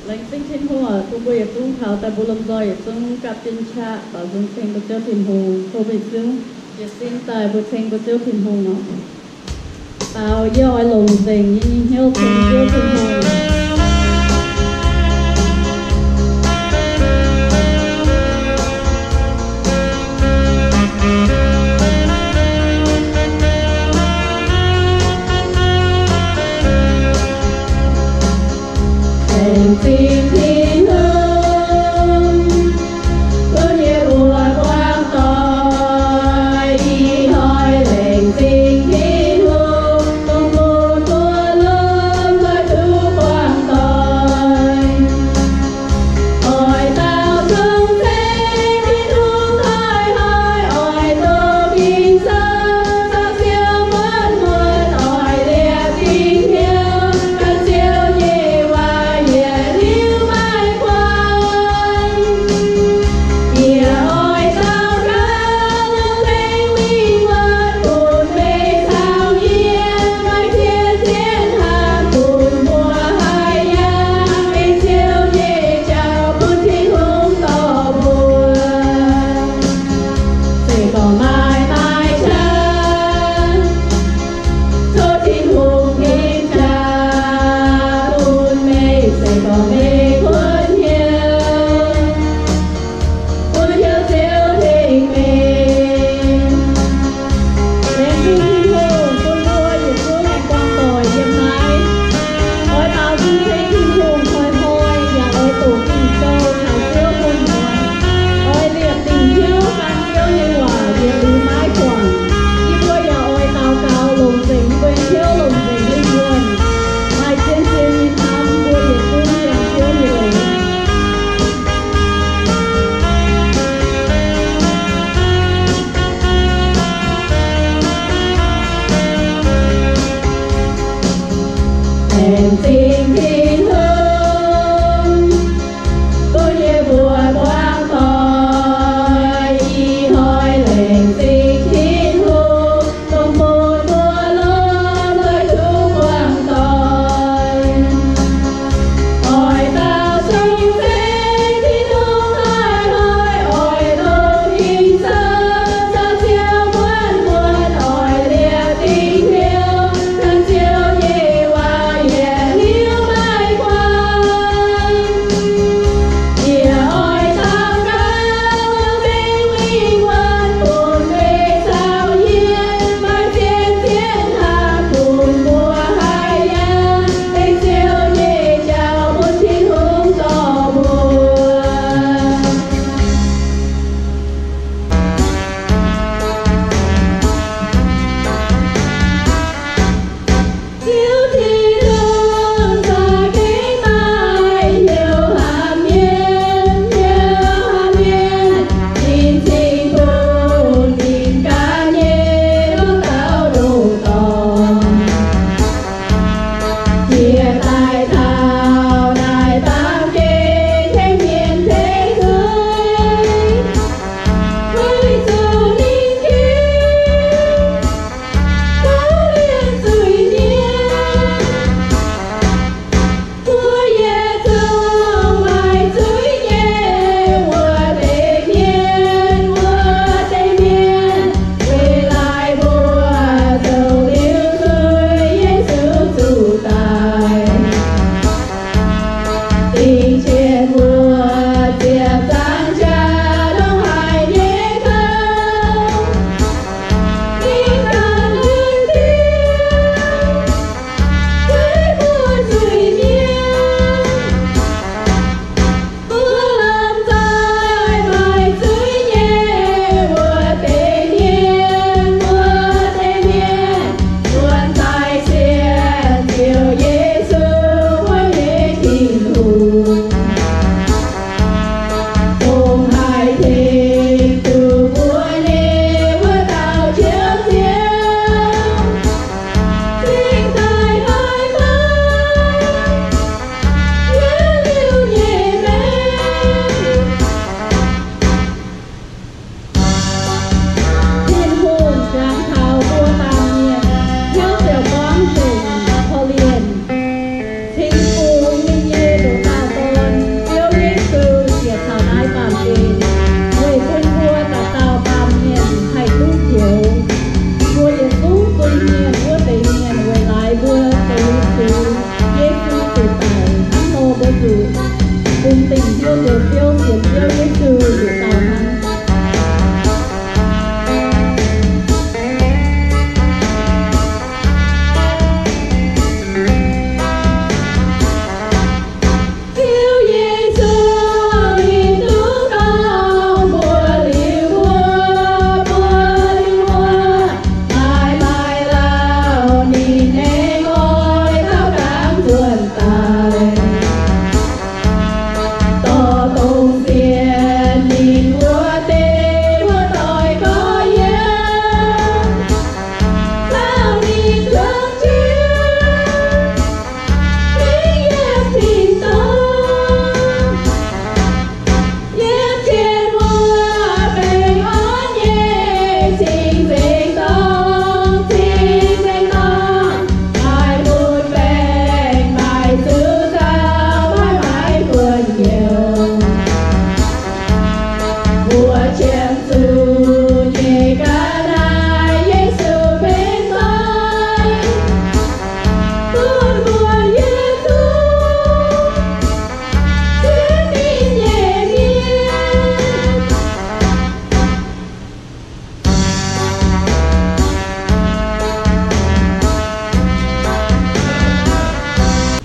Laengz zingh Tin-Hungh oc, bun mbuo yietc zungv taux daaih mbuo lomh nzoih yietc zungv gapv jienv qaqv baaux nzung ceng mbuo Ziouv Tin-Hungh, tov meih zungv jiez sin daaih mbuo ceng mbuo Ziouv Tin-Hungh oc. Dau, yie oix longc nzengc yie nyei hnyouv ceng Ziouv Tin-Hungh. Laengz zingh Tin-Hungh, bun yie mbuo buangh doic. Ih hnoi laengz zingh Tin-Hungh, dongh bun mbuo lomh nzoih duqv buangh doic. Oix dauh zong-zengx Tin-Hungh hnoi-hnoi oix doqc Ging-Sou, caux Ziouv muonz-muonz oix liepc dingc hnyouv, gan Ziouv nyei waac yietc liuz maiv guangc. Yie oix daux gaux, Tin-Hungh mingh wuonv bun meih caux yie, maaih zien-zien haaix bun mbuo haih yangh, ei Ziouv nyei jauv bun Tin-Hungh dorh mbuo. Se gorngv maaih, maaih qaqv, tov Tin-Hungh ginv jaa bun meih, se gorngv meih kuotv hnyouv, bun hnyouv Ziouv tengx meih. Laengz zingh Tin-Hungh bun mbuo yietc zungv aengx buangh doic yiem naaiv. Oix baaux nzung ceng Tin-Hungh hnoi-hnoi, yaac oix doqc Ging-Sou caux Ziouv muonz-muonz. Oix liepc dingc hnyouv gan Ziouv nyei waac yietc liuz maiv guangc. Yie mbuo yaac oix daux gaux longc nzengc mbuo nyei hnyouv, longc nzengc lingh wuonh. Maaih zien-zien nyei hnamv mbuo yietc zungv yangh Ziouv nyei leiz. Laengz zingh Tin-Hungh, bun yie mbuo buangh doic. Ih hnoi laengz zingh Tin-Hungh, dongh bun mbuo lomh nzoih duqv buangh doic. Oix dauh zong-zengx Tin-Hungh hnoi-hnoi oix doqc Ging-Sou, caux Ziouv muonz-muonz oix liepc dingc hnyouv, gan Ziouv nyei waac yietc liuz maiv guangc.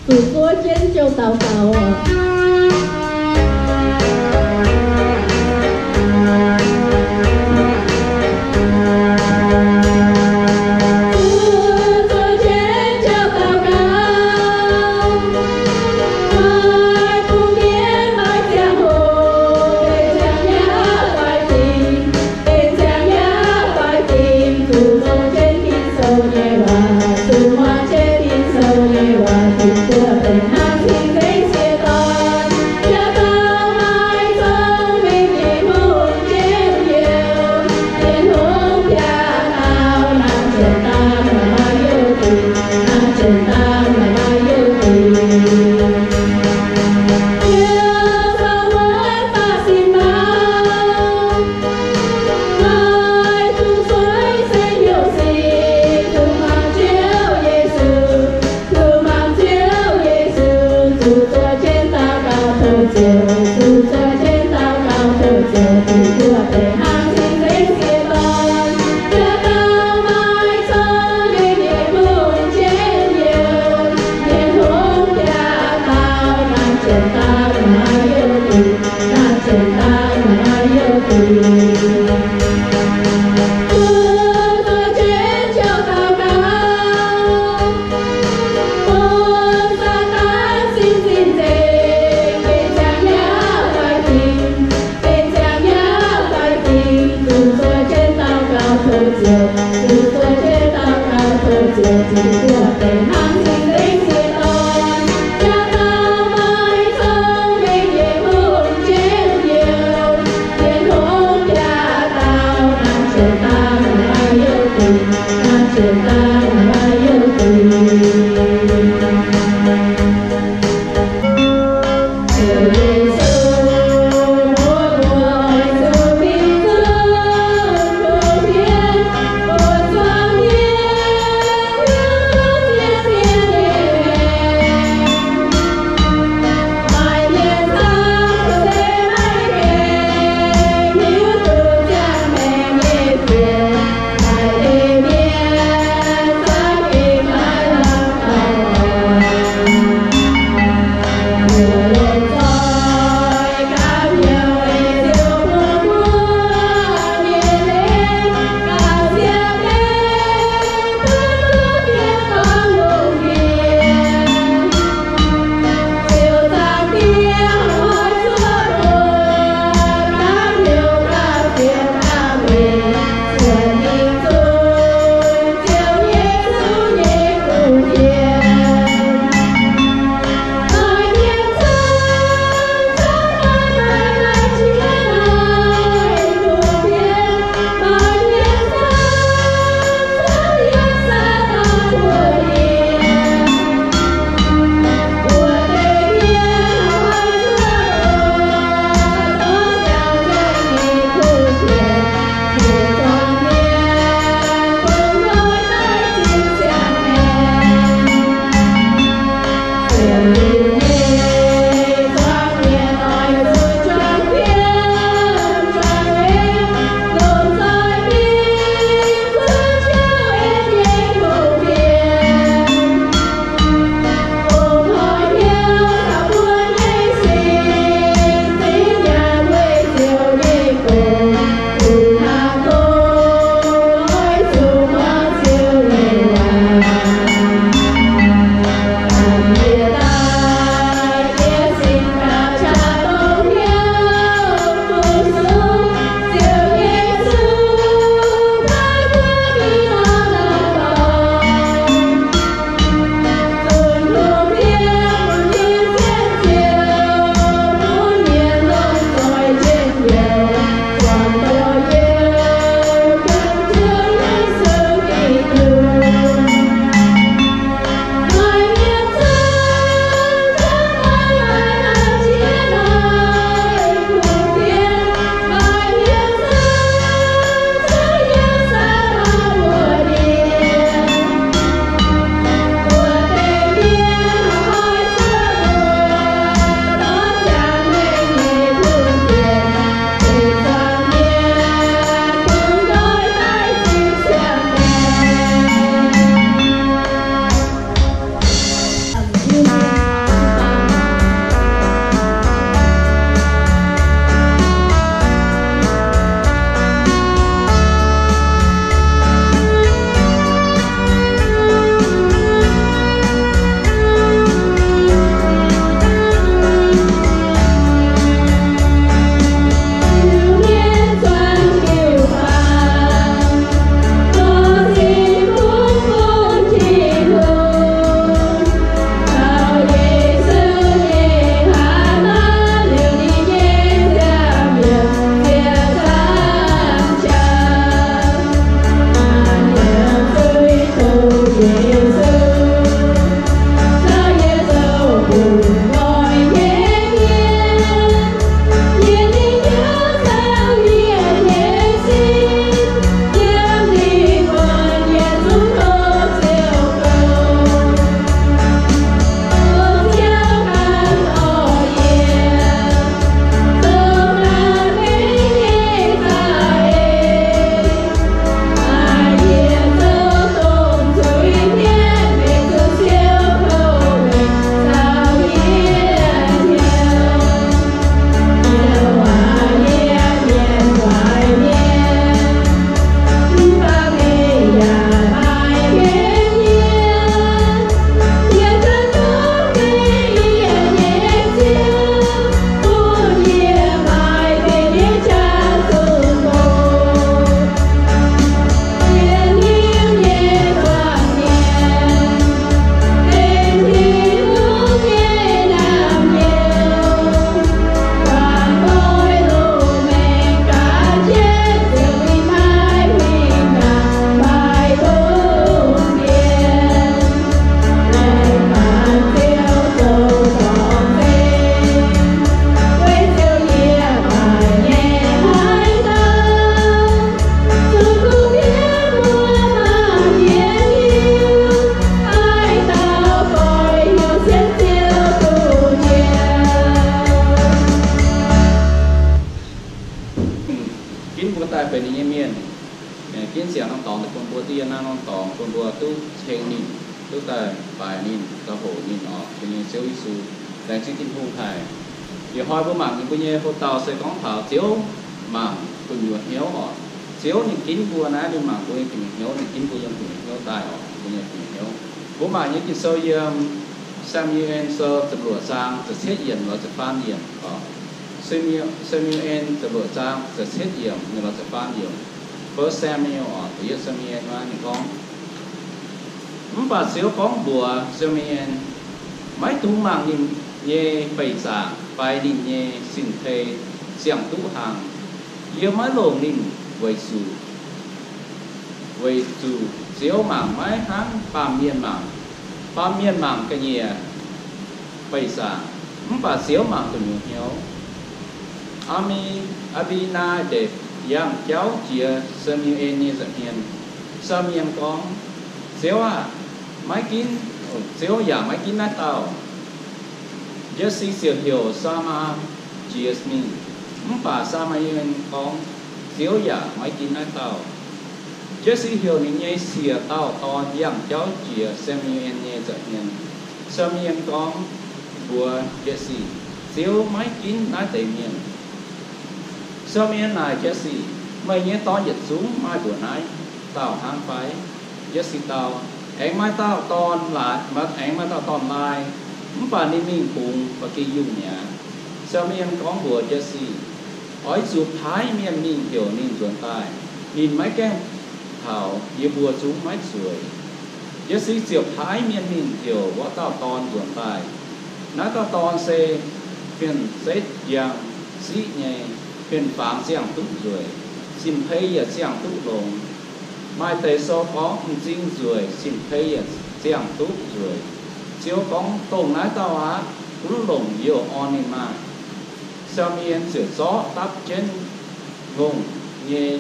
Zuqc zuov jienv jouh daux gaux oc. mbuo duqv yiem naaiv norm dorngx bun mbuo duqv ceng ninh, duqv daaih faix ninh, daaih hoqc ninh oc, mbuo nyei Ziouv Yesu. Laengz zingh Tin-Hungh haic. Ih hnoi mbuo mangc ninh mbuo nyei hoc-dauh se gorngv taux Ziouv mangc gu'nyuoz hnyouv oc. Ziouv ninh ginv mbuo naaiv, ninh mangc mbuo nyei gu'nyuoz hnyouv, ninh ginv mbuo yiem gu'nyuoz hnyouv daaih oc, mbuo nyei gu'nyuoz hnyouv. Mbuo mangc nyei Ging-Sou yiem Saa^mu^en Sou ziepc luoqc zaang ziepc cietv yiemc lorz ziepc faam yiemc oc. Saa^mu^en ziepc luoqc zaang ziepc cietv yiemc lorz ziepc faam yiemc. First Samuel oc, da'yietv Saa^mu^en naaiv ninh gorngv, mv baac Ziouv gorngv mbuox Saa^mu^en, maiv dungx mangc ninh nyei beic zaangc fai ninh nyei sin-pei ziangh duqv hlang. Yie maiv longc ninh weic zuqc, weic zuqc Ziouv mangc maiv hnangv baamh mienh mangc. Baamh mienh mangc ga'nyiec beic zaangc, mv baac Ziouv mangc gu'nyuoz hnyouv. Aa^mi, Aa^mbi^naa^depc yangh jauv jiex Saa^mu^en nyei nza'hmien. Saa^mu^en gorngv, Ziouv aah! Maiv ginv, Ziouv yaac maiv ginv naaiv dauh. Jesi ziouc heuc Saa^maa jiex mingh, mv baac Saa^mu^en gorngv, Ziouv yaac maiv ginv naaiv dauh. Jesi heuc ninh nyei siec dauh dorn yangh jauv jiex Saa^mu^en nyei nza'hmien. Saa^mu^en gorngv mbuox Jesi, Ziouv maiv ginv naaiv deix mienh. Saa^mu^en naaic Jesi, meih nyei dorn yietc zungv maaih mbuoqc naaiv dauh hnangv fai? Jesi dau, aengx maaih dauh dorn laaix, aengx maaih dauh dorn laai, mv baac ninh mingh bungx ba'gi yungh mi'aqv. Saa^mu^en gorngv mbuox Jesi, oix zuqc paaiv mienh mingh heuc ninh nzuonx daaih. Ninh maiv gaengh taux, yie mbuo zungv maiv zueiz. Jesi ziouc paaiv mienh mingh heuc wuov dauh dorn nzuonx daaih. Naaiv dauh dorn se fien-setv njang siqv nyei, fien-fangx ziangh duqv nzueic, sin-pei yaac ziangh duqv longx. Maaih deix sou gorngv m'zing nzueic, sin-pei yaac ziangh duqv nzueic. Ziouv gorngv, dongh naaiv dauh aqv, gunv longc youh orn ninh maah! Saa^mu^en ziouc zorqv dapv jienv ngongh nyei,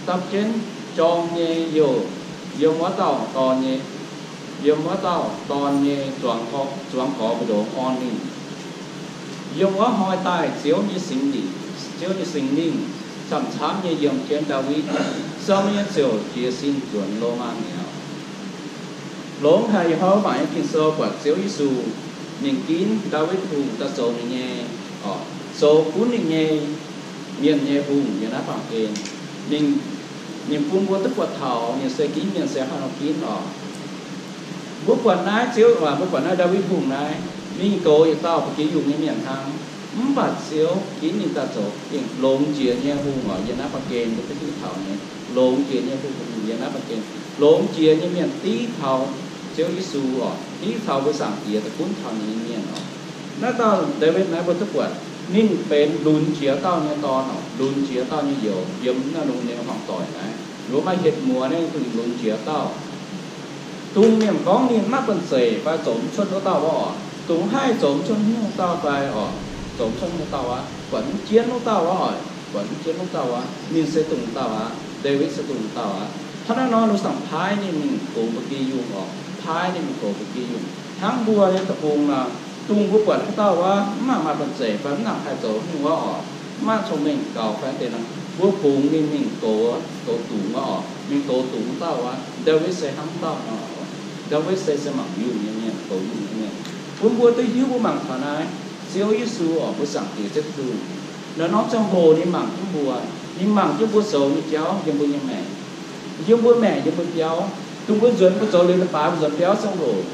dapv jienv jorng nyei youh yiem wuov dauh dorn nyei, yiem wuov dauh dorn nyei zuangx gorx mbu'ndongx orn ninh. Yiem wuov hnoi daaih Ziouv nyei Singx Lingh, Ziouv nyei Singx Lingh camv-camv nyei yiem jienv Ndaawitv. Saa^mu^en ziouc jiez sin nzuonx Lomaa miaux. Longx haic, ih hnoi mangc nyei Ging-Sou buatc Ziouv Yesu ninh ginv Ndaawitv Hungh daaih zoux ninh nyei, zoux gunv ninh nyei mienh nyei hungh yiem naaiv baamh gen. Ninh, ninh bun mbuo duqv buatc taux ninh se ginv mienh se haaix nor ginv oc. Mbuo buatc naaiv Ziouv, mbuo buatc naaiv Ndaawitv Hungh naaiv, mingh goux yietc dauh ba'gi yungh nyei mienh hnangv. Mv baac Ziouv ginv ninh daaih zoux gengh longx jiex nyei hungh oc. Yiem naaiv baamh gen mbuo duqv hiuv taux nyei, longx jiex nyei hungh yiem naaiv baamh gen, longx jiex nyei mienh div taux Ziouv Yesu oc, div taux mbuo Zaangc Diex daaih gunv taux ninh nyei mienh oc. Naaiv dauh Ndaawitv naaiv mbuo duqv buatc ninh benx lunx jiex dauh nyei dorn oc, lunx jiex dauh nyei youz yiem naaiv lungh ndiev hnangv doic naaiv. Ninh mbuo maaih hietc muoz naaiv, ninh lunx jiex dauh. Dongh mienh gorngv ninh maiv banh zeic fai zoux mv cuotv wuov dauh wuov oc, dongh haih zoux mv cuotv hnyouv dauh fai oc, zoux mv cuotv hnyouv dauh aqv, buatc mv jienv wuov dauh wuov oc, buatc mv jienv wuov dauh aqv, ninh se dongh dauh aqv, Ndaawitv se dongh dauh aqv. Hnangv naaiv nor, ninh mbuo zangc paaiv ninh mingh goux ba'gi yungh oc, paaiv ninh mingh goux ba'gi yungh. Hnangv mbuo nyei deic-bung nor, dongh mbuo buatc haaix dauh wuov mv nangc maaih banh zeic fai mv nangc haih zoux hnyouv wuov oc, mv maaih cong-mengh gaux fai deix nor, mbuo bungx ninh mingh goux, goux dungz wuov oc, mingh goux dungz wuov dauh wuov. Ndaawitv se hnangv dauh nor. Ndaawitv se, se mangc yungh nyei mienh, goux yungh nyei mienh. Bun mbuo duqv hiuv, mbuo mangc taux naaiv Ziouv Yesu oc, mbuo Zaangc Diex Ziouv Tin-Hungh, naaiv norm ziangh hoc ninh mangc jienv mbuo, ninh mangc jienv mbuo zoux nyei jauv yiem mbuo nyei maengc. Yiem mbuo maengc, yiem mbuo biauv, dongh mbuo nzuonx mbuo zoux liuz leiz-baaix mbuo nzuonx biauv ziangh hoc,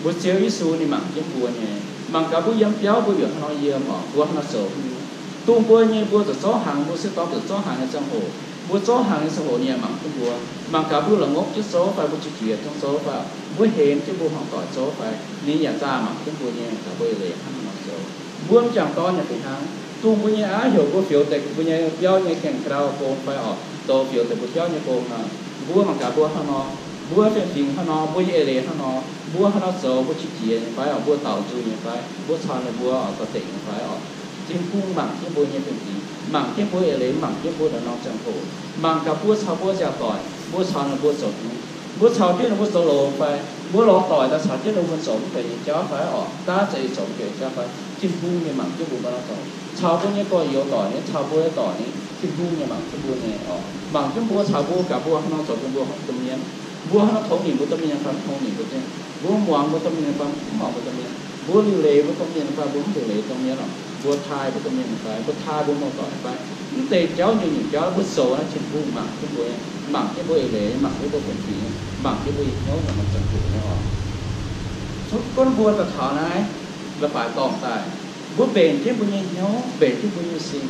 mbuo Ziouv Yesu ninh mangc jienv mbuo nyei, mangc gaax mbuo yiem biauv mbuo yaac hnangv nor yiem oc, mbuo hnangv nor zoux hnyouv. Dongh mbuo nyei mbuo zuqc zorqv hnaangx, mbuo sieqv dorn zuqc zorqv hnaangx nyei ziangh hoc, mbuo zorqv hnaangx nyei ziangh hoc ninh yaac mangc jienv mbuo, mangc gaax mbuo la'ngopv jienv zouv fai mbuo qiex jiez jienv zouv fai, mbuo hemx jienv mbuo hmuangx doic zouv fai, ninh yaac zaah mangc jienv mbuo nyei, mangc gaax mbuo eix leiz hnangv haaix nor zoux. Mbuo m'jangc dorn yaac fih hnangv. Dongh mbuo nyei a'heuc mbuo fioux deix mbuo nyei biauv nyei gaengh ka'ndau gong fai oc, zoux fioux deix mbuo biauv nyei gong nor, mbuo mangc gaax mbuo hnangv nor, mbuo fiem-fingx hnangv nor, mbuo nyei eix leiz hnangv nor, mbuo hnangv nor zoux mbuo qiex jiez nyei fai oc, mbuo daaux nzung nyei fai, mbuo caux ninh mbuo oix zorqv dengc nyei fai oc. Tin-Hungh mangc jienv mbuo nyei fiem-fingx, mangc jienv mbuo eix leiz, mangc jienv mbuo naaiv norm ziangh hoc, mangc gaax mbuo caux mbuo nziaauc doic, mbuo caux ninh mbuo zoux hnyouv, mbuo caux jienv ninh mbuo zoux loz fai, mbuo lorz doic daaih caux jienv ninh mbuo zoux mv deix nyei jauv fai oc, daav za'eix zoux mv deix jauv fai, Tin-Hungh ninh mangc jienv mbuo naaiv norm ziangh hoc, caux mbuo nyei gorx-youz doic nyei, caux mbuo nyei doic nyei, Tin-Hungh nyei mangc jienv mbuo nyei oc. Mangc jienv mbuo caux mbuo, gaax mbuo haaix nor zoux bun mbuo horpc domh mienh. Mbuo haaix nor tongx nimc mbuo domh mienh fai mv tongx nimc mbuo domh mienh. Mbuo muangx mbuo domh mienh fai mv muangx mbuo domh mienh. Mbuo liuc leiz mbuo domh mienh fai mbuo mv liuc leiz domh mienh oc. Mbuo taaih mbuo domh mienh fai mbuo taaih mbuo muoz-doic fai mv deix jauv nyei nyungc jauv mbuo zoux naaiv Tin-Hungh mangc jienv mbuo, mangc jienv mbuo eix leiz, mangc jienv mbuo fiem-fingx, mangc jienv mbuo nyei hnyouv nor maaih ziangh hoc nyei oc. Cuotv gunv mbuo daaih taux naaiv, la'baaix dorngh daaih, mbuo mbenc jienv mbuo nyei hnyouv, mbenc jienv mbuo nyei sin,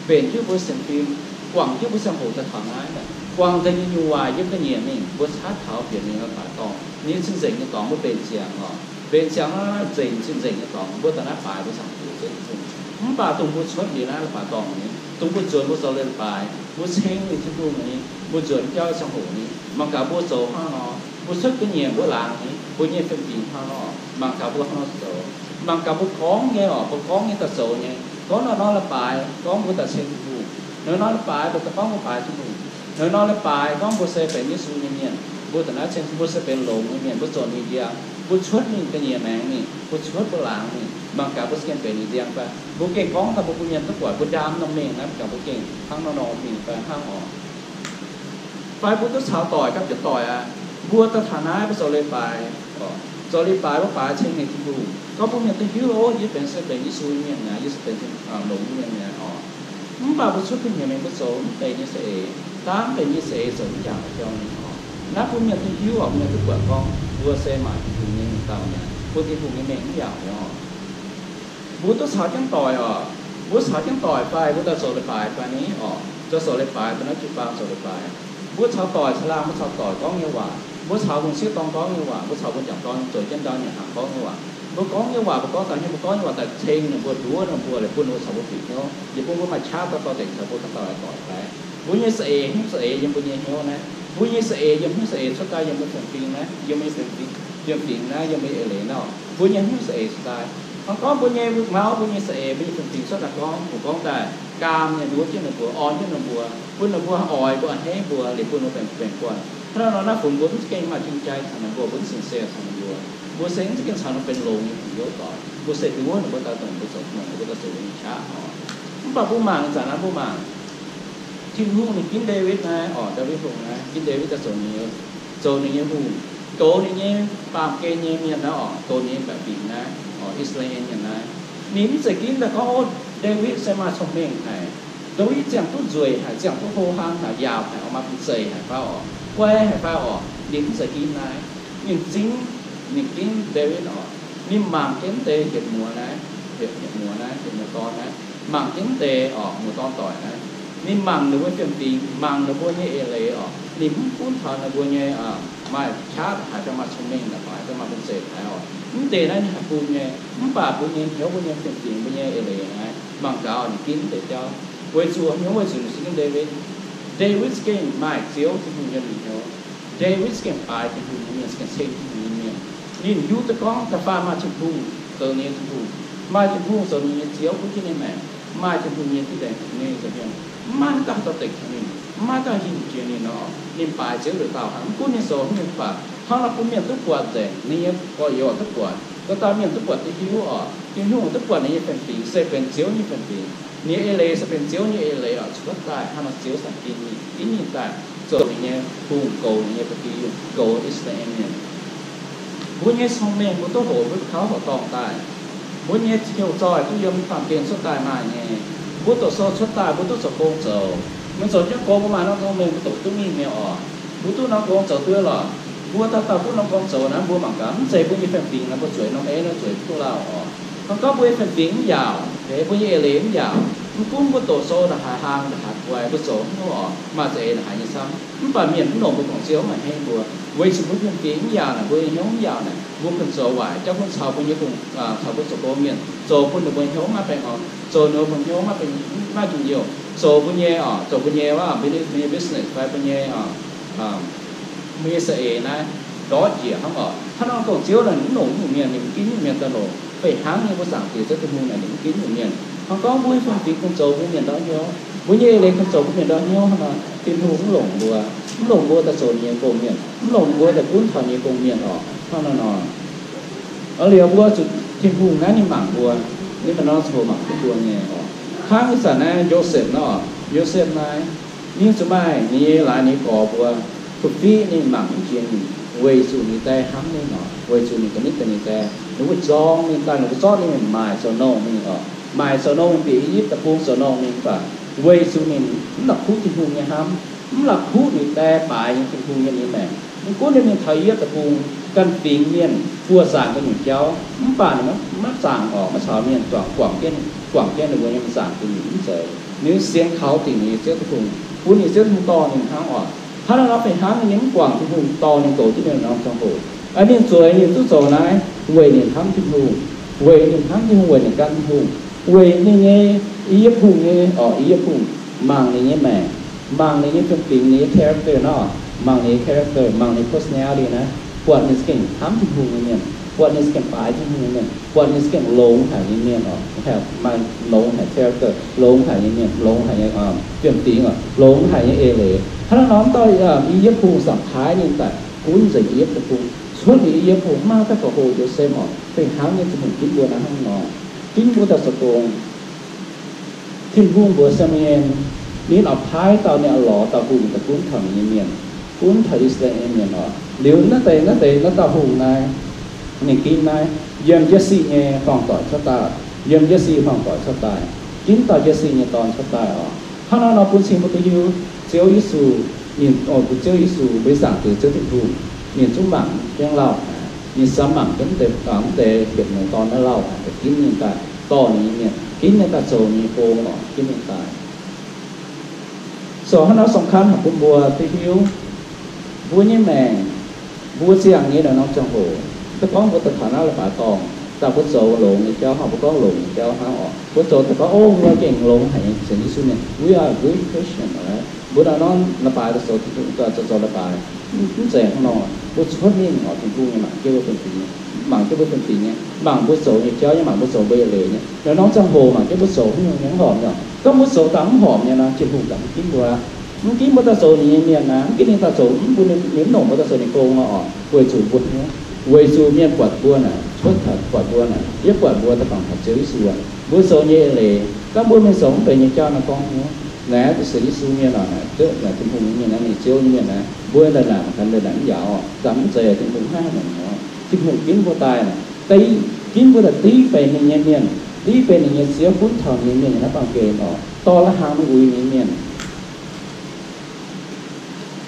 mbenc jienv mbuo sienx fim, guangc jienv mbuo ziangh hoc daaih taux naaiv, guangc deix nyei nyungc waac yiem ga'nyiec mingh, mbuo caaiv taux bieqc mingh la'baaix dorngh, ninh cing-nzengc nyei dorngx mbuo mbenc ziangx oc. Mbenc ziangx naaiv nzengc, cing-nzengc nyei dorngx mbuo daaih naaiv baaix mbuo ziangh hoc zunv. Mv baac dongh mbuo cuotv liuz naaiv la'baaix dorngx nyei, dongh mbuo nzuonx mbuo zoux leiz-baaix, mbuo ceng ninh Tin-Hungh nyei, mbuo nzuonx jauv ziangh hoc nyei, mangc gaax mbuo zoux hnangv nor, mbuo cuotv ga'nyiec mbuo laangz nyei, mbuo nyei fiem-fingx hnangv nor, mangc gaax mbuo hnangv nor zoux. Mangc gaax mbuo gorngv nyei oc, mbuo gorngv nyei daaih zoux nyei, gorngv nor nor la'baaix, gorngv mbuo daaih ceng Tin-Hungh. Hnoi nor la'baaix mbuo daaih gorngv mbuo baaix Tin-Hungh. Hnoi nor la'baaix gorngv mbuo se benx Yesu nyei mienh, mbuo daaih naaiv ceng mbuo se benx longx nyei mienh, mbuo zoux ninh ndiangx, mbuo cuotv mingh ga'nyiec maengx mingh, mbuo cuotv mbuo laangz mingh, mangc gaax mbuo se gengh benx ninh ndiangx fai. Mbuo gengh gorngv daaih mbuo bun mienh duqv buatc mbuo ndaam norm mengh naaiv, mangc gaax mbuo gengh hnangv nor nor mingh fai hnangv oc. Fai mbuo duqv caux doic gapv jienv doic aqv, mbuo daaih taux naaiv mbuo zoux leiz-baaix, zoux leiz-baaix mbuo baaix ceng ninh Tin-Hungh, gorngv bun mienh duqv hiuv, o, yie benx se benx Yesu nyei mienh aqv, yie se benx longx nyei mienh aqv oc. Mv baac mbuo cuotv ga'nyiec mingh mbuo zoux mv benx nyei za'eix, dangv benx nyei za'eix zoux mv yaac jauv nyei oc. Naaiv bun mienh duqv hiuv oc, mienh duqv buatc gorngv mbuo se maaic Tin-Hungh nyei mienh dauh mi'aqv, bun Tin-Hungh nyei mengh mv yaac nyei oc. Mbuo duqv caux jienv doic oc. Mbuo caux jienv doic fai mbuo daaih zoux leiz-baaix fai ni oc, zoux zoux leiz-baaix daaih naaiv jiu-baang zoux leiz-baaix. Mbuo caux doic caangh laangh, mbuo caux doic gorngv nyei waac, mbuo caux hungh sieqv dorn gorngv nyei waac, mbuo caux mbuo jangc dorn zoux jienv ndau nyanc hnaangx gorngv nyei waac, mbuo gorngv nyei waac, mbuo gorngv daaih nyei, mbuo gorngv nyei waac daaih ceng ninh mbuo, nduov ninh mbuo, liuz bun ninh mbuo caux mbuo bieqc hnyouv, liuz bun mbuo maaih qaqv dorh dorh dengc caux mbuo ganh dauh laaix doic fai. Mbuo nyei za'eix hnyouv za'eix yiem mbuo nyei hnyouv naaiv. Mbuo nyei za'eix yiem hnyouv za'eix cuotv daaih yiem mbuo fiem-fingx naaiv, yiem mbuo nyei fiem-fingx, fiem-fingx naaiv, yiem mbuo nyei eix leiz naaiv. Mbuo nyei hnyouv za'eix cuotv daaih. Hnangv gorngv mbuo nyei mauv, mbuo nyei za'eix, mbuo nyei fiem-fingx cuotv daaih gorngv, mbuo gorngv daaih gaam nyei nduov jienv ninh mbuo, orn jienv ninh mbuo, bun ninh mbuo oix mbuo a'hneiv mbuo, liuz bun ninh mbuo benx benx guanh. Hnangv nor naaiv funx mbuo mv za'gengh maaih jung jai caux ninh mbuo, mbuo mv sincere caux ninh mbuo. Mbuo se mv za'gengh caux ninh benx longx nyei fu'juv doic. Mbuo se nduov ninh mbuo daaih dongh mbuo zoux, dongh mbuo daaih zoux nyei qaqv oc. Mv baac mbuo mangc ih zanc naaiv mbuo mangc Tin-Hungh ninh ginv Ndaawitv naaiv oc, Ndaawitv Hungh naaiv, ginv Ndaawitv daaih zoux ninh nyei, zoux ninh nyei hungh, goux ninh nyei baamh gen nyei mienh naaiv oc, goux ninh nyei baeqc fingx naaiv oc, I^saa^laa^en Mienh naaiv. Ninh mv zeiz ginv daaih gorngv, o, Ndaawitv se maaih cong-mengh haic, Ndaawitv ziangh duqv nzueic haic, ziangh duqv hlo hlang haic, yaauc haic, oix maaih bun zeic haic fai oc, guai haic fai oc. Ninh mv zeiz ginv naaiv. Ninh zingv, ninh ginv Ndaawitv oc. Ninh mangc jienv deix hietc muoz naaiv, hietc, hietc muoz naaiv, hietc muoz dorn naaiv, mangc jienv deix oc, muoz dorn doic naaiv. Ninh mangc ninh mbuo fiem-fingx, mangc ninh mbuo nyei eix leiz oc. Ninh mv gunv taux ninh mbuo nyei maaih qaqv haic fai maaih cong-mengh haic fai maaih bun zeic haic oc. Mv deix naaiv ninh haih bun nyei. Mv baac mbuo nyei hnyouv, mbuo nyei fiem-fingx, mbuo nyei eix leiz naaiv, mangc gaax ninh ginv mv deix jauv. Weic zuqc hnyouv, weic zuqc ninh se ginv Ndaawitv. Ndaawitv za'gengh maaih Ziouv Tin-Hungh yiem ninh hnyouv. Ndaawitv za'gengh baaix Tin-Hungh nyei mienh, za'gengh ceng Tin-Hungh nyei mienh. Ninh hiuv duqv gorngv da'faanh maaih Tin-Hungh zoux ninh nyei Tin-Hungh, maaih Tin-Hungh zoux ninh nyei Ziouv gunv jienv ninh maengc, maaih Tin-Hungh nyei diqv deix, ninh zoux mienh, mv maaih haaix dauh haih dorh dengc taux ninh, mv maaih haaix dauh haih hingh jiex ninh nor. Ninh baaix Ziouv nduqc dauh hnangv, mv gunv ninh zoux haaix nyungc mv baac hnangv nor bun mienh duqv buatc nzengc, ninh nyei gorx-youz duqv buatc, dauh dauh mienh duqv buatc duqv hiuv oc. Tin-Hungh duqv buatc ninh nyei fiem-fingx se benx Ziouv nyei fiem-fingx, ninh nyei eix leiz se benx Ziouv nyei eix leiz oc. Cuotv daaih hnangv nor Ziouv cingx ginv ninh, ginv ninh daaih zoux ninh nyei hungh, goux ninh nyei ba'gi, goux I^saa^laa^en Mienh. Mbuo nyei cong-mengh mbuo duqv hoqc, mbuo duqv kauv hoqc dorngh daaih. Mbuo nyei heuc zoih duqv yiem baamh gen cuotv daaih maaih nyei. Mbuo doqc sou cuotv daaih mbuo duqv zoux gong zoux. Mbuo zoux jienv gong mbuo maaih norm cong-mengh mbuo doqc duqv mingh nyei oc. Mbuo duqv norm gong zoux duqv lorqc. Mbuo dauh dauh duqv norm gong zoux naaiv mbuo mangc gaax, mv zeiz mbuo nyei fiem-fingx naaiv mbuo zueiz norm ei naaiv zueiz duqv lauh oc. Gorngv gorngv mbuo nyei fiem-fingx mv yaauc, mbuo nyei eix leiz mv yaauc, mv gunv mbuo doqc sou ndongc haaix hlang, ndongc haaix guai, mbuo zoux hnyouv oc, maaih za'eix ndongc haaix nyei camv, mv baac mienh mv longc mbuo, gorngv Ziouv maiv a'hneiv mbuo. Weic zuqc mbuo fiem-fingx mv yaauc naaic, mbuo nyei hnyouv mv yaauc naaic, mbuo kungx zoux waaic, jauv kungx caux mbuo nyei gong, caux mbuo zoux gong mienh, zoux bun ninh mbuo hnyouv maiv baengh orn, zoux ninh mbuo hnyouv maiv baengh, maiv njien-youh, zoux mbuo nyei oc, zoux mbuo nyei business fai mbuo nyei, mbuo nyei za'eix naaiv ndortv njiec hnangv oc. Hnangv nor gorngv Ziouv naaic mv longc nyungc mienh, ninh mv ginv nyungc mienh daaih longc. Fih hnangv nyei mbuo Zaangc Diex Ziouv Tin-Hungh naaic ninh mv ginv nyungc mienh. Hnangv gorngv mbuo nyei fiem-fingx kungx zoux mbuo mienh ndortv hnyouv, mbuo nyei eix leiz kungx zoux mbuo mienh ndortv hnyouv hnangv nor, Tin-Hungh mv longc mbuo, mv longc mbuo daaih zoux ninh nyei gong-mienh, mv longc mbuo daaih gunv taux ninh nyei gong-mienh oc. Hnangv nor nor, liuz mbuo zuqc Tin-Hungh naaiv ninh mangc mbuo, ninh maaih norm ziangh hoc mangc duqv mbuo nyei oc. Hnangv ih zanc naaiv Yosepv nor, Yosepv naaiv, ninh zuqc maaih ninh nyei laaix ninh nyei gorx mbuo, ba'fiqv ninh mangc mv jiex ninh, weic zuqc ninh die hnamv ninh nor, weic zuqc ninh ga'nitv daaih ninh die, ninh mbuo zorng ninh daaih, ninh mbuo zorqv ninh mingh maaic zoux nouh mingh oc, maaic zoux nouh mingh bieqc I^yipv Deic-Bung zoux nouh mingh mv baac weic zuqc ninh mv la'kuqv Tin-Hungh nyei hnamv, mv la'kuqv ninh die baaix nyei Tin-Hungh nyei, ninh maengc. Mv gunv ninh mingh taux I^yipv Deic-Bung, ganh fingx mienh buoz zaangc gu'nyuoz jauv, mv baac ninh maiv zaangc oc, maiv caux mienh guangc jienv, guangc jienv ninh mbuo nyei, maiv zaangc gu'nyuoz, mv zeiz. Ninh sienx kaux dingc ninh nyei Ziouv Tin-Hungh, bun ninh Ziouv Tin-Hungh dorh ninh hnangv oc. Hnangv naaiv nor fih hnangv ninh mv guangc Tin-Hungh dorh ninh goux jienv ninh norm ziangh hoc, ninh zueiz ninh duqv zoux naaiv weic ninh hnamv Tin-Hungh, weic ninh hnamv Tin-Hungh, weic ninh gan Tin-Hungh, weic ninh nyei I^yipv Hungh nyei oc, I^yipv Hungh mangc ninh nyei maengc, mangc ninh nyei fiem-fingx, ninh nyei character nor, mangc ninh nyei character, mangc ninh personality naaiv, buatc ninh za'gengh hnamv Tin-Hungh nyei mienh, buatc ninh za'gengh baaix Tin-Hungh nyei mienh, buatc ninh za'gengh longx haic nyei mienh oc, maaih longx haic character, longx haic nyei mienh, longx haic nyei fiem-fingx oc, longx haic nyei eix leiz. Hnangv naaiv nor, mv dauh I^yipv Hungh zanc paaiv ninh daaih gunv nzengc I^yipv Deic-Bung, cuotv liuz I^yipv Hungh, mv maaih dauh gauh hlo Joseph oc. Fih hnangv nyei Tin-Hungh ginv mbuo naaiv hnangv nor, ginv mbuo daaih zoux gong. Tin-Hungh mbuox Saa^mu^en, ninh oix paaiv dauh, ninh oix lorz dauh hungh daaih gunv taux ninh nyei mienh, gunv taux I^saa^laa^en nyei mienh oc. Liuz naaiv deix, naaiv deix, naaiv dauh hungh naaiv, ninh ginv naaiv yiem Yesi nyei hmuangv-doic cuotv daaih, yiem Yesi hmuangv-doic cuotv daaih, ginv dauh Yesi nyei dorn cuotv daaih oc. Hnangv naaiv nor bun cing mbuo duqv hiuv Ziouv Yesu, ninh, o, bun Ziouv Yesu, mbuo zaangc Diex Ziouv Tin-Hungh, ninh zungv mangc jienv lauh haic, ninh samx mangc jienv mv deix, mv deix hietc muonz dorn naaiv lauh haic, ginv ninh daaih dorh ninh nyei mienh, ginv ninh daaih zoux ninh nyei gong oc, ginv ninh daaih. So hnangv naaiv สำคัญ haic bun mbuo duqv hiuv, mbuo nyei maengc, mbuo ziangh nyei naaiv norm ziangh hoc, da'gorngv mbuo daaih taux naaiv leiz-baaix dorngh, daaih mbuo zoux longx nyei jauv hnangv, mbuo gorngv longx nyei jauv hnangv oc. Mbuo zoux da'gorngv, o, mbuo gengh longx haic nyei, sienx Yesu mienh, we are good Christian, right? Mbuo naaiv norm leiz-baaix daaih zoux, zoux, zoux leiz-baaix, mv zeiz hnangv nor. Mbuo cuotv mingh oc, Tin-Hungh nyei mangc jienv mbuo fiem-fingx nyei, mangc jienv mbuo fiem-fingx nyei, mangc mbuo zoux nyei jauv nyei, mangc mbuo zoux mbuo eix leiz nyei. Naaiv norm ziangh hoc mangc jienv mbuo zoux haaix nyungc nyei mv horpc nyei. Gorngv mbuo zoux daaih mv horpc nyei nor, Tin-Hungh daaih mv ginv mbuo. Mv ginv mbuo daaih zoux ninh nyei mienh naaic, mv ginv ninh daaih zoux, mv bun ninh, ninh mv longc mbuo daaih zoux ninh gong nor oc, weic zuqc mbuo hnyouv, weic zuqc mienh buatc mbuo naaic, cuotv taux buatc mbuo naaic, yie buatc mbuo daaih bangc taux Ziouv Yesu aqv. Mbuo zoux nyei eix leiz, gorngv mbuo mingh zoux mv benx nyei jauv nor gorngv hnyouv. Naaic, sienx Yesu mienh oc, naaic, Ziouv, naaic Tin-Hungh nyei mienh naaiv, ninh Ziouv nyei mienh naaiv, mbuo daaih naaic, ganh daaih naaic mv yaac oc, daaih mv zeiz Tin-Hungh hnangv haaix nyungc oc. Tin-Hungh ginv mbuo daaih naaic, deix, ginv mbuo daaih div benx ninh nyei mienh, div benx ninh nyei Ziouv, gunv taux ninh nyei mienh yiem naaiv baamh gen oc, dorh la'hnaangx mingh uix ninh nyei mienh.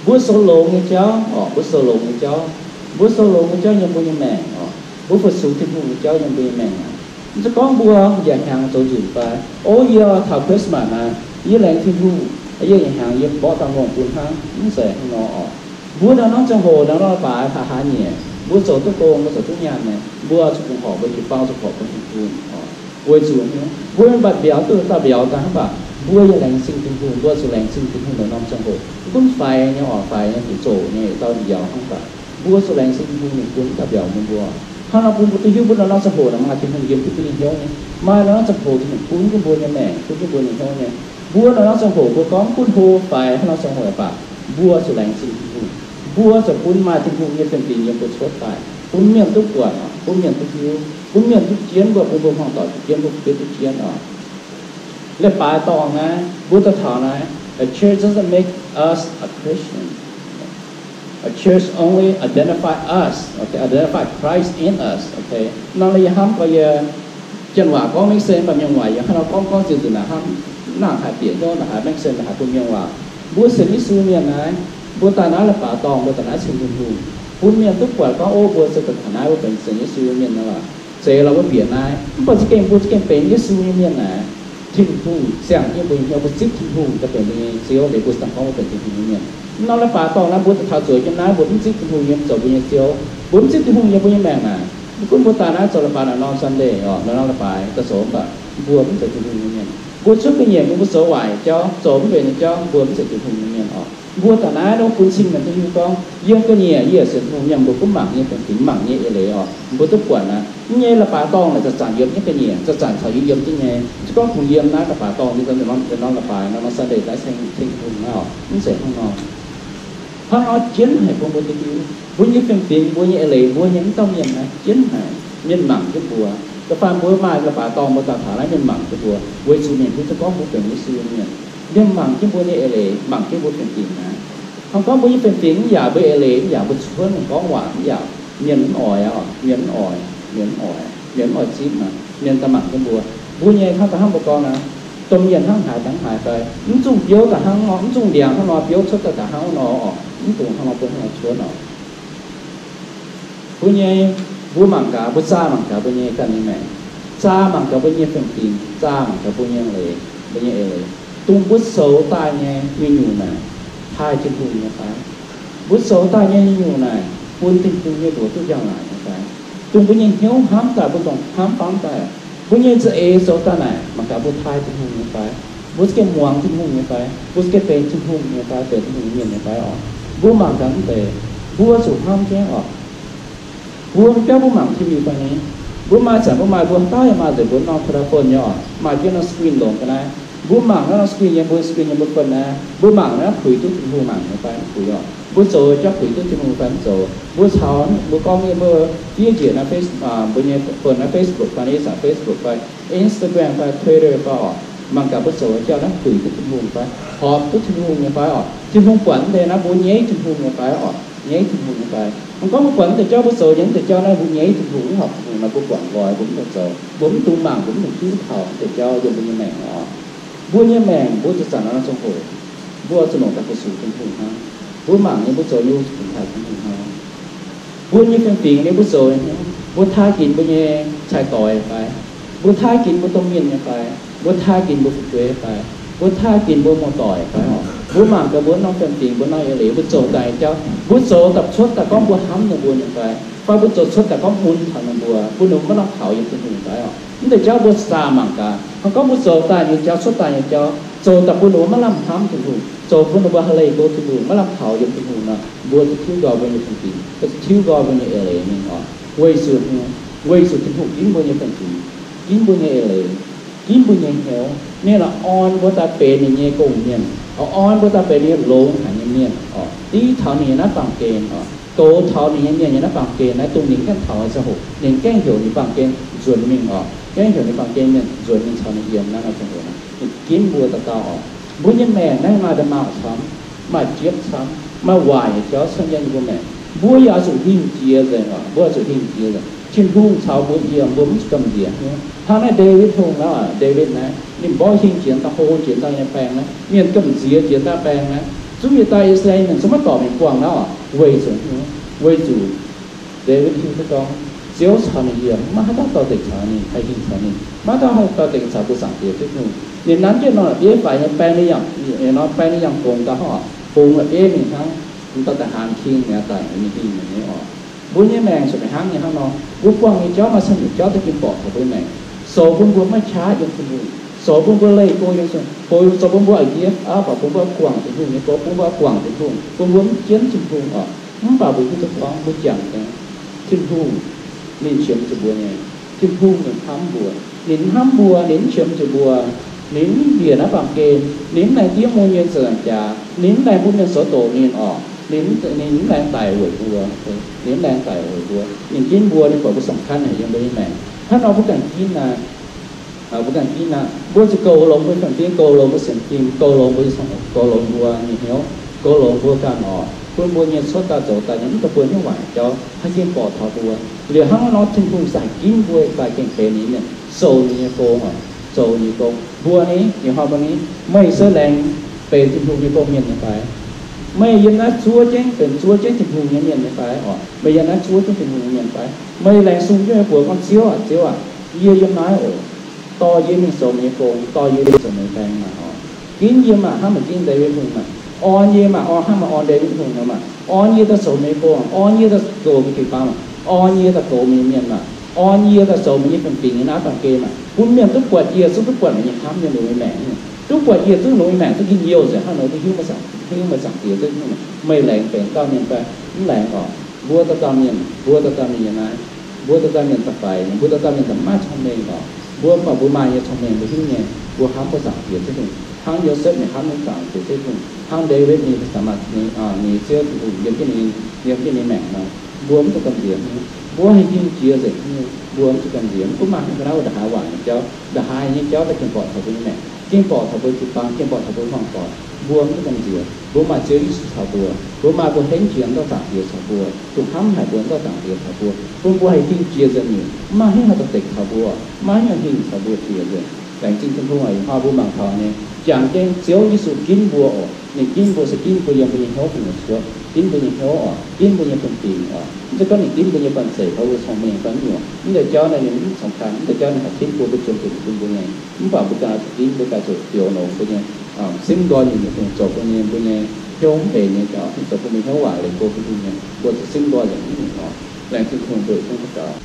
Mbuo zoux longx nyei jauv oc, mbuo zoux longx nyei jauv, mbuo zoux longx nyei jauv yiem mbuo nyei maengc oc, mbuo fu-sux Tin-Hungh nyei jauv yiem mbuo nyei maengc aqv. Mv zeiz gorngv mbuo yaac hnyangx zoux nzunc fai, o, yie taux Christmas naaic, yie laengz Tin-Hungh, yie yaac hnyangx yie mborqv dangh longh bun hnangv, mv zeiz hnangv nor oc. Mbuo naaiv norm ziangh hoc, naaiv norm leiz-baaix hlaax hlaax nyieqc, mbuo zoux duqv gong, mbuo zoux duqv nyaanh naaic, mbuo zuqc bungx horpc mbuo jiu-baang, zuqc horpc bun Tin-Hungh oc. Weic zuqc mbuo mv baac mbiauz duqv dauh mbiauz daaih hnangv baac mbuo yaac laengz zingh Tin-Hungh, mbuo zuqc laengz zingh Tin-Hungh naaiv norm ziangh hoc. Mv gunv faix nyei oc, faix nyei, zuqc zoqc nyei, dauh mbiauz hnangv baac mbuo zuqc laengz zingh Tin-Hungh ninh bun dauh mbiauz bun mbuo. Hnangv nor bun mbuo duqv hiuv mbuo naaiv norm ziangh hoc naaic maaih Tin-Hungh yiem duqv mbuo nyei hnyouv nyei. Maaih naaiv norm ziangh hoc Tin-Hungh bun jienv mbuo nyei maengc, bun jienv mbuo nyei hnyouv nyei. Mbuo naaiv norm ziangh hoc mbuo gorngv gunv hlo faix hnangv norm ziangh hoc baac mbuo zuqc laengz zingh Tin-Hungh. Mbuo zuqc bun maaih Tin-Hungh nyei fiem-fingx yiem mbuo cuotv daaih, bun mienh duqv buatc, bun mienh duqv hiuv, bun mienh duqv jienv mbuo, bun mbuo hmuangx doic duqv jienv, mbuo fu'jueiv duqv jienv oc. Leiz-baaix dorngh naaiv, mbuo daaih taux naaiv, a church doesn't make us a Christian. A church only identify us, okay, identify Christ in us, okay. Nor yie hnamv gorx, yie janx waac gorngv make sense, mv baac mienh waac yie hnangv nor gorngv, gorngv ziouc nzunc naaic hnamv nangc haaix bieqc hnyouv, nangc haaix make sense, nangc haaix bun mienh waac. Mbuo sienx Yesu mienh naaiv, mbuo daaih naaiv leiz-baaix dorngh, mbuo daaih naaiv ceng Tin-Hungh, bun mienh duqv buatc gorngv, o, mbuo se daaih taux naaiv, mbuo benx sienx Yesu mienh nor. Zeiz lorqc mbuo bieqc naaiv, mv baac za'gengh mbuo za'gengh benx Yesu nyei mienh naaic. Tin-Hungh ziangh jienv mbuo nyei hnyouv, mbuo zipv Tin-Hungh daaih benx mbuo nyei Ziouv liuz, mbuo dangh gorngv mbuo benx Tin-Hungh nyei mienh. Mv norm leiz-baaix dorngh naaiv, mbuo daaih taux zueiz jienv naaiv, mbuo mv zipv Tin-Hungh yiem zoux mbuo nyei Ziouv, mbuo mv zipv Tin-Hungh yiem mbuo nyei maengc naaic, mv gunv mbuo daaih naaiv zoux leiz-baaix naaic norm Sunday oc, naaiv norm leiz-baaix daaih zoux, mv baac mbuo mv zeiz Tin-Hungh nyei mienh. Mbuo cuotv ga'nyiec mingh, mbuo zoux waaic jauv, zoux mv benx nyei jauv, mbuo mv zeiz Tin-Hungh nyei mienh oc. Mbuo daaih naaiv nor bun cing mienh duqv hiuv gorngv, yiem ga'nyiec yie sienx Tin-Hungh mienh, mbuo gunv mangc nyei fiem-fingx, mangc nyei eix leiz oc, mbuo duqv buatc naaiv. Mv nyei leiz-baaix dorngh naaic zanc-zanc yiem nyei ga'nyiec, zanc-zanc caux yie yiem jienv nyei. Se gorngv kungx yiem naaiv leiz-baaix dorngh nyei, norm leiz-baaix naaiv norm Sunday daaih ceng, ceng Tin-Hungh naaiv oc, mv zeiz hnangv nor. Hnangv nor jienv haic bun mbuo duqv hiuv, mbuo nyei fiem-fingx, mbuo nyei eix leiz, mbuo nyei mv dauh mienh naaiv jienv haic, mienh mangc jienv mbuo. Da'faanh mbuo maaih leiz-baaix dorngh mbuo daaih taux naaiv, mienh mangc jienv mbuo, weic zuqc mienh hiuv duqv gorngv mbuo benx Yesu nyei mienh. Liemh mangc jienv mbuo nyei eix leiz, mangc jienv mbuo fiem-fingx naaiv. Hnangv gorngv mbuo nyei fiem-fingx mv yaac mbuo eix leiz, mv yaac mbuo cuotv, gorngv waac mv yaac mienh mv oix, mienh mv oix, mienh mv oix, mienh mv oix zipv naaic, mienh daaih mangc jienv mbuo. Mbuo nyei hnangv da'hnangv mbuo gorngv naaiv, domh mienh hnangv haaix dangh haaix fai, mv zungh biouv da'hnangv nor, mv zungh ndiangx hnangv nor, biouv cuotv daaih da'hnangv nor, mv dungx hnangv nor, mbuo hnangv nor cuotv oc. Mbuo nyei, mbuo mangc gaax, mbuo zaah mangc gaax mbuo nyei ganh nyei maengc, zaah mangc gaax mbuo nyei fiem-fingx, zaah mangc gaax mbuo nyei leiz, mbuo nyei eix leiz, dongh mbuo zoux daaih nyei nyungc-nyungc naaic taaih Tin-Hungh nyei fai? Mbuo zoux daaih nyei nyungc-nyungc naaic bun Tin-Hungh nyei mbuox duqv njang-laangc nyei fai? Dongh mbuo nyei hnyouv hnamv daaih mbuo dongh hnamv famv daaih, mbuo nyei za'eix zoux daaih naaic mangc gaax mbuo taaih Tin-Hungh nyei fai? Mbuo za'gengh muangx Tin-Hungh nyei fai? Mbuo za'gengh benx Tin-Hungh nyei fai, benx Tin-Hungh nyei mienh nyei fai oc? Mbuo mangc gaax mv deix, mbuo zuqc hnamv jienv oc. Mbuo biauv mbuo mangc T V fai ni, mbuo maaih zanc mbuo maaih, mbuo dauh yaac maaih nzengc mbuo norm telephone nyei oc, maaih jienv norm screen longx ga'naaiv. Mbuo mangc naaiv norm screen nyei, mbuo screen nyei mbuo phone naaiv, mbuo mangc naaiv puix duqv Tin-Hungh mangc nyei fai mv puix oc? Mbuo zoux jauv puix duqv Tin-Hungh fai mv zoux? Mbuo caux, mbuo gorngv nyei mbuo fiev njiec naaiv Face, mbuo nyei phone naaiv Facebook fai ni, zanc Facebook fai Instagram fai Twitter fai oc, mangc gaax mbuo zoux jauv naaiv puix duqv Tin-Hungh fai, horpc duqv Tin-Hungh nyei fai oc? Tin-Hungh buatc mv deix naaiv mbuo nyeiv Tin-Hungh nyei fai oc? Nyeiv Tin-Hungh nyei fai? Mv gorngv mbuo buatc mv deix jauv, mbuo zoux nyei mv deix jauv naaiv mbuo nyeiv Tin-Hungh, mv horpc Tin-Hungh nor, mbuo buatc nqoi, mbuo mv dungx zoux, mbuo mv dungx mangc, mbuo mv dungx hiuv taux mv deix jauv yiem mbuo nyei maengc oc. Mbuo nyei maengc mbuo zuqc zanc naaiv norm ziangh hoc, mbuo zuqc longc daaih fu-sux Tin-Hungh hnangv. Mbuo mangc nyei, mbuo zoux nyei, mbuo zuqc taaih Tin-Hungh hnangv. Mbuo nyei fiem-fingx nyei, mbuo zoux nyei, mbuo taaih ginx mbuo nyei cai-doix fai? Mbuo taaih ginx mbuo domh mienh nyei fai? Mbuo taaih ginx mbuo fu'jueiv fai? Mbuo taaih ginx mbuo muoz-doic fai oc? Mbuo mangc gaax mbuo norm fiem-fingx, mbuo norm eix leiz, mbuo zoux daaih nyei jauv, mbuo zoux daaih cuotv daaih gorngv mbuo hnamv ninh mbuo nyei fai? Fai mbuo zoux cuotv daaih gorngv mun taux ninh mbuo, bun ninh mbuo maiv lamh kaux yiem Tin-Hungh fai oc? Mv deix jauv mbuo zaah mangc gaax. Hnangv gorngv mbuo zoux daaih nyei jauv, cuotv daaih nyei jauv, zoux daaih bun ninh mbuo maiv lamh hnamv Tin-Hungh, zoux bun ninh mbuo haaix leih go Tin-Hungh, maiv lamh kaux yiem Tin-Hungh nor, mbuo zuqc tiuv nqoi mbuo nyei fiem-fingx, zuqc tiuv nqoi mbuo nyei eix leiz mingh oc. Weic zuqc, weic zuqc Tin-Hungh ginv mbuo nyei fiem-fingx, ginv mbuo nyei eix leiz, ginv mbuo nyei hnyouv. Ninh oix orn mbuo daaih benx ninh nyei gong-mienh, oix orn mbuo daaih benx ninh nyei longx haic nyei mienh oc. Div taux ninh nyei naaiv baamh gen oc, goux taux ninh nyei mienh nyei naaiv baamh gen naaiv, dongh ninh gaengh taux nyei ziangh hoc, ninh gaengh heuc ninh baamh gen nzuonx mingh oc, gaengh heuc ninh baamh gen mienh nzuonx mingh caux ninh yiem naaiv norm ziangh hoc naaiv, ninh ginv mbuo dauh dauh oc. Mbuo nyei maengc naaiv maaih nda'maauh camv, maaih jiepv camv, maaih waaic nyei jauv cuotv yiem mbuo maengc. Mbuo yaac oix zuqc hingh jiex nzengc oc, mbuo oix zuqc hingh jiex nzengc. Tin-Hungh caux mbuo yiem, mbuo mv zuqc gamh nziex hnyouv. Hnangv naaiv Ndaawitv Hungh naaiv oc, Ndaawitv naaiv, ninh mborqv hingh jiex daaih, hlo jiex daaih nyei baeng naaiv, mienh gamh nziex jiex daaih baeng naaiv, zungv yietc dauh I^saa^laa^en mienh zungv maiv dorc mingh buangh naaiv oc. Weic zuqc hnyouv, weic zuqc Ndaawitv hiuv duqv gorngv Ziouv caux ninh yiem, maiv haaix dauh dorh dengc caux ninh, haih hingh caux ninh. Maiv haaix dauh haih dorh dengc caux mbuo Zaangc Diex Ziouv Tin-Hungh. Ninh nanv jienv norm la'bieiv faix nyei baeng, ninh yangh, norm baeng ninh yangh bungx daaih hnangv oc, bungx la'bieiv mingh hnangv. Mv dauh daaih haanz king mi'aqv, daaih ninh hingh mi'aqv nyei oc. Mbuo nyei maengc zuqc fih hnangv nyei hnangv nor. Mbuo buangh nyei jauv maaih camv nyei jauv daaih ging borqc taux mbuo nyei maengc, zoux bun mbuo maiv qaqv yiem Tin-Hungh, zoux bun mbuo leih go yiem Tin-Hungh, zoux bun mbuo a'hneiv aqv, bun mbuo guangc Tin-Hungh nyei go, bun mbuo guangc Tin-Hungh, bun mbuo mv jienv Tin-Hungh oc. Mv baac mbuo hiuv duqv gorngv mbuo jangx nyei, Tin-Hungh ninh qiemx zuqc mbuo nyei. Tin-Hungh ninh hnamv mbuo. Ninh hnamv mbuo, ninh mv qiemx zuqc mbuo. Ninh mv mbiec naaiv baamh gen, ninh mv laengz diev mun nyei nza'naanc jaax, ninh mv laengz bun mienh zoux doqc ninh oc. Ninh, ninh mv laengz daic weic mbuo. Ninh mv laengz daic weic mbuo. Ninh ginv mbuo, ninh buatc mbuo สำคัญ haic yiem mbuo nyei maengc. Hnangv nor mbuo ganh ginv naaic, mbuo ganh ginv naaic, mbuo zuqc goux longx mbuo nyei fiem-fingx, goux longx mbuo sienx fim, goux longx mbuo nyei, goux longx mbuo nyei hnyouv, goux longx mbuo ganh oc, bun mbuo nyei cuotv daaih zoux daaih nyei mv deix buonc nyei waaic jauv haih gengh borqc taux mbuo. Liuz hnangv nor Tin-Hungh zaqc ginv mbuo daaih gengh benx ninh nyei mienh, zoux ninh nyei gong oc, zoux ninh nyei gong. Mbuo ni, ih hnoi mbuo ni, meih se laengz benx Tin-Hungh nyei gong-mienh nyei fai? Meih yiem naaiv zuov jienv, benx zuov jienv Tin-Hungh nyei mienh nyei fai oc? Meih yiem naaiv zuov jienv Tin-Hungh nyei mienh fai? Meih laengz sung jienv meih buoz gorngv, Ziouv aac, Ziouv aac, yie yiem naaiv oc. Dorh yie mingh zoux meih nyei gong, dorh yie mingh zoux meih nyei baeng maah oc. Ginv yie maah hnangv meih ginv Ndaawitv Hungh maah. Orn yie maah orn hnangv meih orn Ndaawitv Hungh nor maah. Orn yie daaih zoux meih nyei gong, orn yie daaih goux meih jiu-baang maah. Orn yie daaih goux meih nyei mienh maah. Orn yie daaih zoux meih nyei fiem-fingx nyei naaiv baamh gen maah. Bun mienh duqv buatc yie, zungv duqv buatc meih nyei hnamv yiem ninh mbuo nyei maengc. Duqv buatc yie, zungv ninh mbuo nyei maengc duqv njien-youh nzengc hnangv nor, duqv hiuv meih Zaangc, hiuv meih Zaangc Diex duqv nyungc. Meih laengz benx dauh mienh fai mv laengz oc? Mbuo dauh dauh mienh, mbuo dauh dauh mienh yiem naaiv, mbuo dauh dauh mienh da'faix, mbuo dauh dauh mienh da'maiv cong-mengh oc. Mbuo mv baac mbuo maaih nyei cong-mengh mbuo hiuv nyei, mbuo hnamv mbuo Zaangc Diex Ziouv Tin-Hungh, hnangv Yosepv ninh hnamv Zaangc Diex Ziouv Tin-Hungh, hnangv Ndaawitv ninh, ninh Ziouv Tin-Hungh yiem jienv ninh, yiem jienv ninh maengc nor, mbuo mv zuqc gamh nziex. Mbuo haih hingh jiex nzengc nyei, mbuo mv zuqc gamh nziex. Mv gunv maaih haaix nyungc ga'naaiv wuov ndongc haaix waac nyei jauv, ndongc haaix nyei jauv daaih gengh borqc taux mbuo nyei maengc. Ging-Borqc taux mbuo jiu-baang, Ging-Borqc taux mbuo hmuangx-doic, mbuo mv gaengh nziex. Mbuo maaih Ziouv Yesu caux mbuo, mbuo maaih mbuo henv jiex wuov dauh Zaangc Diex caux mbuo, zuqc hnamv haic mbuo wuov dauh Zaangc Diex caux mbuo, bun mbuo haih hingh jiex nzengc miuc, mv maaih haaix nyungc haih dorh dekc taux mbuo, mv maaih haaix nyungc hingh caux mbuo jiex nzengc. Laengz zingh Tin-Hungh aac, ih hnoi mbuo mangc taux nyei, jangx jienv Ziouv Yesu ginv mbuo oc. Ninh ginv mbuo se ginv mbuo yiem mbuo nyei hnyouv bun mbuo cuotv, ginv mbuo nyei hnyouv oc, ginv mbuo nyei bun-fingx oc. Mv zeiz gorngv ninh ginv mbuo nyei banh zeic taux mbuo cong-mengh fai nyungc, mv deix jauv naaiv ninh mv congx kan, mv deix jauv ninh haih ginv mbuo, mbuo ziouc nzunc bun mbuo nyei. Mv baac mbuo ganh oix zuqc ginv, mbuo ganh zuqc fioux longx mbuo nyei, simv nqoi nyungc-nyungc dongh zoux bun nyei, mbuo nyei hnyouv mv eix nyei, ganh oix zuqc zoux bun mbuo hnyouv waac leiz go bun mbuo nyei, mbuo zuqc simv nqoi nzengc nyungc-nyungc oc. Laengz zingh Tin-Hungh, mbuo yietc zungv daux gaux.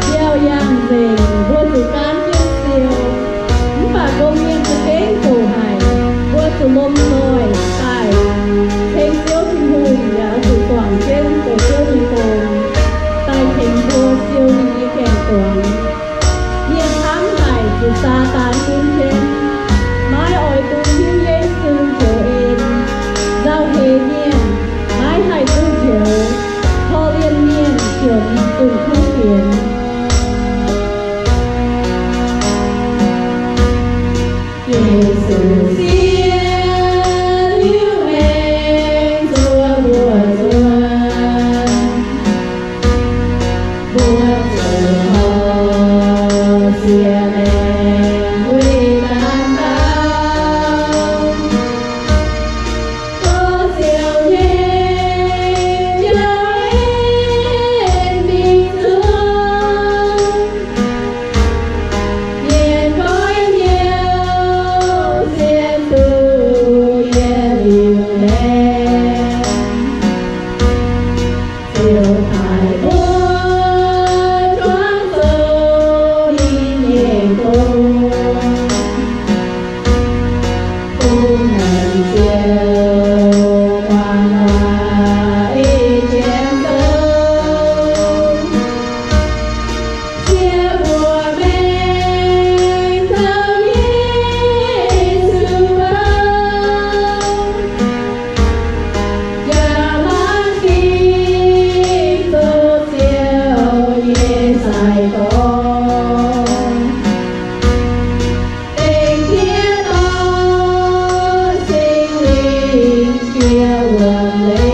Nziaaux yangh nzengc, mbuo zuqc gaanv jienv siou. Mv baac gong-mienh za'gengh doqc haic, mbuo zuqc lomh nzoih daaih ceng Ziouv Tin-Hungh, yaac zuqc guangc jienv zoux Ziouv nyei gong, daaih tengx mbuo siou ninh nyei gaengh duangx. Mienh camv haic zuqc Saadaan gunv jienv, maiv oix duqv hiuv Yesu njoux en. Nzauh heix mienh maiv haih duqv njoux, korv-lienh mienh ziouc mingh zunh kuv fienx. Yesu siev liuz maengx zuov mbuo nzuonx, mbuo zuqc horpc siev maengx weic daanh dauh. Leiz